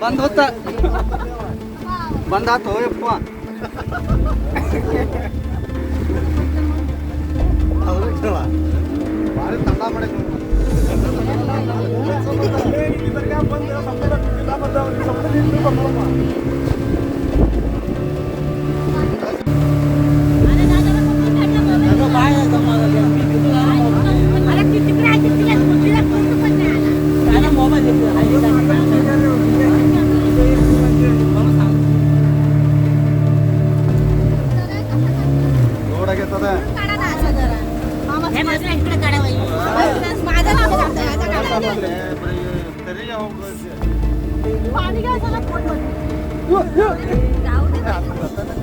ಬಂದ್ ಹೊತ್ತ ಬಂದಾತು ಯಪ್ಪ. ಭಾರಿ ತಂಡ ಮಾಡಿ. ನೋಡಾಗೈತದ. ತೆರಿಗೆ ಹೋಗ್ಬೇಕು. पाणी काय झालं फोन मध्ये? जाऊ दे.